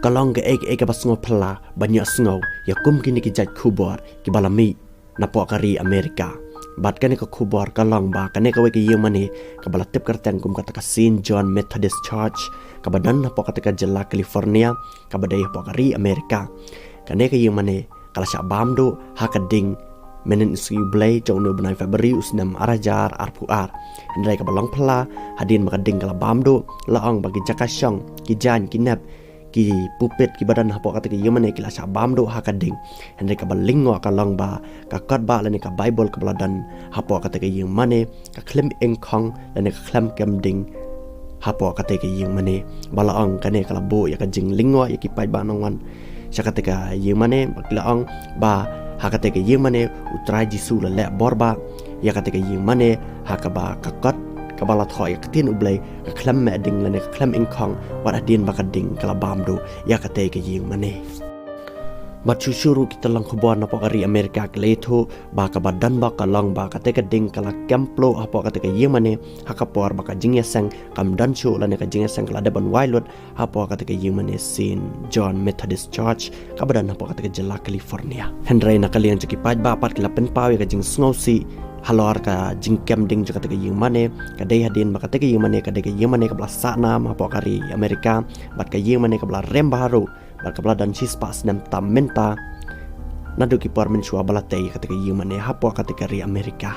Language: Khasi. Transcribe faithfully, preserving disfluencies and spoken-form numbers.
ka long kaei kaei kaba sngewphylla ban ïohsngew ïa kum kine ki jait khubor kiba la mih napoh ka ri Amerika. Bad kane ka khubor ka long ba kane kawei ka ïing mane kaba la tip kyrteng kum kata ka Saint John Methodist Church, kaba don hapoh kata ka jylla California, kaba dei hapoh ka ri Amerika. Kane ka ïing mane ka la shah bam duh ha ka ding Mynhynnin Sngi U Blei jong une u bnai February u snem ar hajar arphew ar. Hynrei kaba long phylla, hadien ba ka ding ka la bam duh, la ong ba ki jaka shong, ki jaiñ, ki nep, ki pulpit kiba don hapoh kata ka ïing mane ki la shah bam duh ha ka ding. Hynrei kaba lyngngoh ka long ba ka kot bah lane ka Baibl kaba la don hapoh kata ka ïing mane, ka khlem ingkhong lane ka khlem kem ding hapoh kata ka ïing mane. Ba la ong kane ka la buh ïa ka jinglyngngoh ïa ki paidbah nongwan sha kata ka ïing mane, ba ki la ong ba ha kata ka ïing mane U Trai Jisu u la leh bor bah ïa kata ka ïing mane, ha kaba ka kot kaba la thoh ïa ka ktien U Blei ka khlem meh ding lane ka khlem ingkhong, wat hadien ba ka ding ka la bam duh ïa kata ka ïing mane. Bad shuh shuh ruh ki tyllong khubor napoh ka ri Amerika ki la ïathuh ba kaba don bok ka long ba kata ka ding ka la kem pluh hapoh kata ka ïing mane, ha ka por ba ka jingïaseng kam don shuh lane ka jingïaseng ka la dep ban wai lut hapoh kata ka ïing mane Saint John Methodist Church, kaba don hapoh kata ka jylla California. Hynrei na ka liang jong ki paidbah pat ki la pynpaw ïa ka jingsngewsih halor ka jingkem ding jong kata ka ïing mane. Ka dei hadien ba kata ka ïing mane ka dei ka ïing mane kaba la sahnam hapoh ka ri Amerika, bad ka ïing mane kaba la rem bha ruh, bad kaba la don shispah snem tam mynta, naduh ki por mynshuwa ba la tei ïa kata ka ïing mane hapoh kata ka ri Amerika.